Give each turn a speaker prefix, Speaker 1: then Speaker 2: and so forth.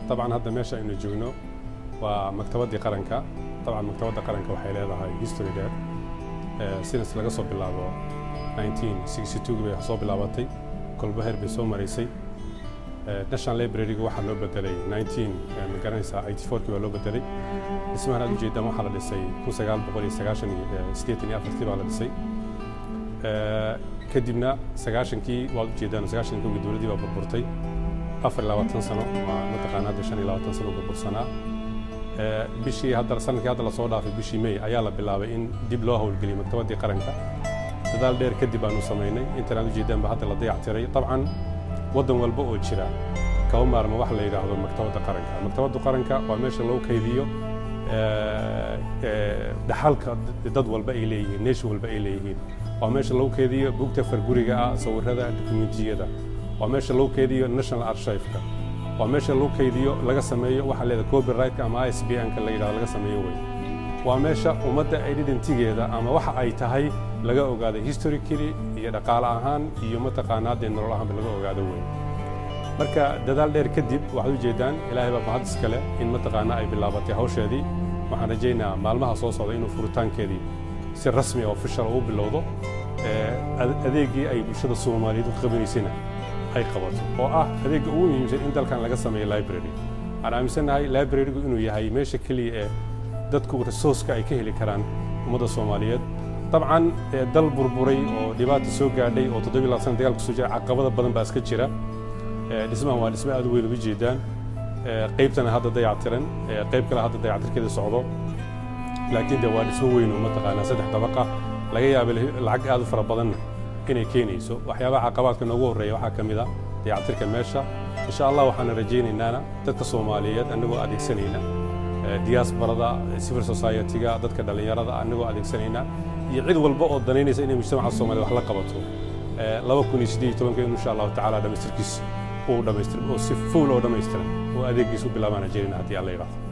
Speaker 1: Dabcan hadda meesha aynu joogno waa Maktabaddii Qaranka. Dabcan Maktabadda Qaranka waxay leedahay history dheer. Sidaas laga soo bilaabo 1962 bay soo bilaabatay, kolba heer bay soo maraysay. National Library-ga waxaa loo bedelay 19, ma garanaysaa, 84kii baa loo bedelay. Dhismahan aad ujeedaan waxaa la dhisay 1984kii baa la dhisay. Kadibna 90kii waad ujeedaan, 91kii dowladdii baa burburtay. 24 sano waa mataqaana, hadda 25 sano burbursanaa. Bishii hadda, sanadkii hadda lasoo dhaafay, bishii May ayaa la bilaabay in dib loo howlgeliyay Maktabaddii Qaranka. Dadaal dheer kadib baanu samaynay intan aad ujeedaan ba hadda la dayactiray. Dabcan waddan walba oo jira kama maarmo waxa la yidhaahdo Maktabadda Qaranka. Maktabadda Qaranka waa meesha lagu kaydiyo dhaxalka dad walba ay leeyihiin, nation walba ay leeyihiin. Waa meesha lagu kaydiyo buugta farguriga ah, sawirada, dukumentiyada. Waa meesha lagu kaydiyo national archive-ka. Waa meesha lagu kaydiyo, laga sameeyo waxaa leedahay copyright-ka ama ISBN-ka la yidhahdo laga sameeyo wey. Waa meesha ummadda identity-geeda ama waxa ay tahay laga ogaado, historically iyo dhaqaale ahaan iyo mataqaanaa dee nolol ahaanba laga ogaado wey. Marka dadaal dheer kadib waxaad ujeedaan, Ilaahay baa mahad iskale, in mataqaanaa ay bilaabatay hawsheedii. Waxaan rajaynayaa maalmaha soo socda inuu furitaankeedii si rasmi oo official u bilowdo, adeegii ay bulshada Soomaaliyeed u qabanaysayna ay qabato, oo ah adeegga ugu muhiimsan in dalkan laga sameeyo library. Waxaan aaminsannahay library-gu inuu yahay meesha keliya ee dadku resource-ka ay ka heli karaan ummadda Soomaaliyeed. Dabcan dal burburay oo dhibaata soo gaadhay oo 27 sana dagaal kusoo jira, caqabada badan baa iska jira. Dhismahan waa dhisme aad u weyn, uga jeedaan. Qaybtana hadda dayactiran, qayb kale hadda dayactirkeeda socdo, laakiin de waa dhismo weyn oo mataqaanaa saddex dabaqa, laga yaaba lacag aad u fara badanna inay keenayso. Waxyaabaha caqabaadka noogu horreeya waxaa ka mid a dayactirka meesha. Insha Allah waxaana rajaynaynana dadka Soomaaliyeed annagoo adeegsanayna diasporada, civil society-ga, dadka dhallinyarada annagoo adeegsanayna iyo cid walba oo danaynaysa inay mujtamaca Soomaaliyed wax la qabato, 2018ka inu insha Allahu tacaala dhamaystirkiis uu dhamaystir oo si full oo dhammaystiran oo adeegiisa u bilaabaan rajaynayna haddii Alla yidhaahdo.